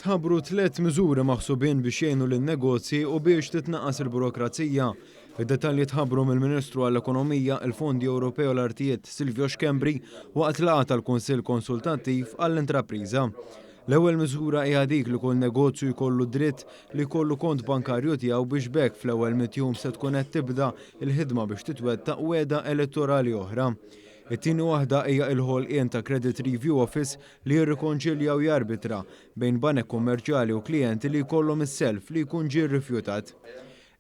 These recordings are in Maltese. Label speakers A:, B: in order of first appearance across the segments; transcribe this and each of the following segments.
A: Tħabbru tlett miżuri maħsubin biex jgħinu lin-negozji u biex titnaqqas il-burokrazija. Id-dettalji tħabbru mill-Ministru għall-Ekonomija, il-Fondi Ewropej u l-Artijiet Silvio Schembri waqt laqgħa tal-Kunsill Konsultattiv għall-Intrapriża. L-ewwel miżura hija dik li kull negozju jkollu dritt li jkollu kont bankarju tiegħu biex b'hekk fl-ewwel mitjum se tkun qed tibda l-ħidma biex titwettaq wegħda elettorali oħra. It-tieni waħda hija l-ħolqien ta' Credit Review Office li jirrikonċilja u jarbitra bejn banek kummerċjali u klijenti li jkollhom is-self li jkun ġie rrifjutat.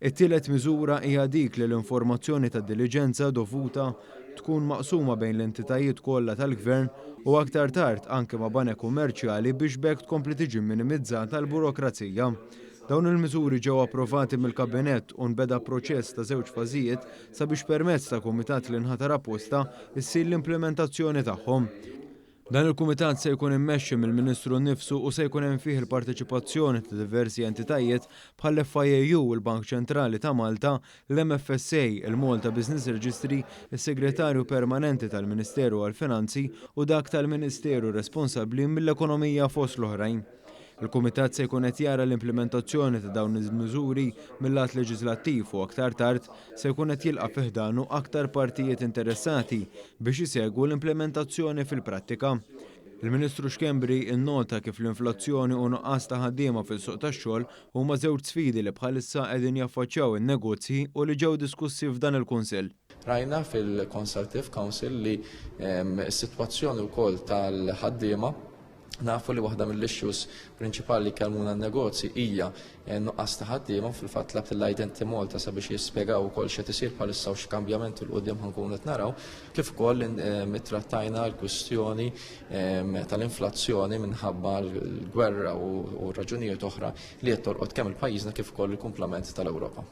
A: It-tielet miżura hija dik li l-informazzjoni ta' diliġenza dovuta tkun maqsuma bejn l-entitajiet kollha tal-Gvern u aktar tard anke ma' banek kummerċjali biex b'hekk tkompli tiġi minimizzata l-burokrazija. Dawn il-miżuri ġew approvati mill-Kabinett u nbeda proċess ta' żewġ fażijiet sabiex permezz ta' kumitat li nħatar apposta ssir l-implimentazzjoni tagħhom. Dan il-kumitat se jkun immexxi mill-Ministru nnifsu u se jkun hemm fih il-parteċipazzjoni ta' diversi entitajiet bħall-FIAU, il-Bank Ċentrali ta' Malta, l-MFSA, il-Malta Business Registry, is-Segretarju Permanenti tal-Ministeru għall-Finanzi u dak tal-Ministeru responsabbli mill-Ekonomija fost l-oħrajn. Il-Kumitat se jkun qed jara l-implimentazzjoni ta' dawn il-miżuri mil-lat leġiżlattiv u aktar tard se jkun qed jilqa' fi ħdanu aktar partijiet interessati biex isegwu l-implimentazzjoni fil-prattika. Il-Ministru Schembri nnota kif l-inflazzjoni u nuqqas ta' ħaddiema fis-suq tax-xogħol huma żewġ sfidi li bħalissa qegħdin jaffaċċjaw in-negozji u li ġew diskussi f'dan il-Kunsill.
B: Rajna fil-Consultative Council li s-sitwazzjoni wkoll tal-ħaddiema Nafu li waħda mill-issues prinċipali li kellmuna n-negozji hija eh, nuqqas ta' ħaddiema fil-fatt tlabt l-Identity Malta sabiex jispjegaw ukoll x'qed isir bħalissa u x'kambjament il qudiem ħankunu qed naraw, kif ukoll eh, trattajna l-kwistjoni eh, tal-inflazzjoni minħabba l-gwerra u raġunijiet oħra li qed tolqot kemm il-pajjiżna kif ukoll il-kumplament tal-Ewropa.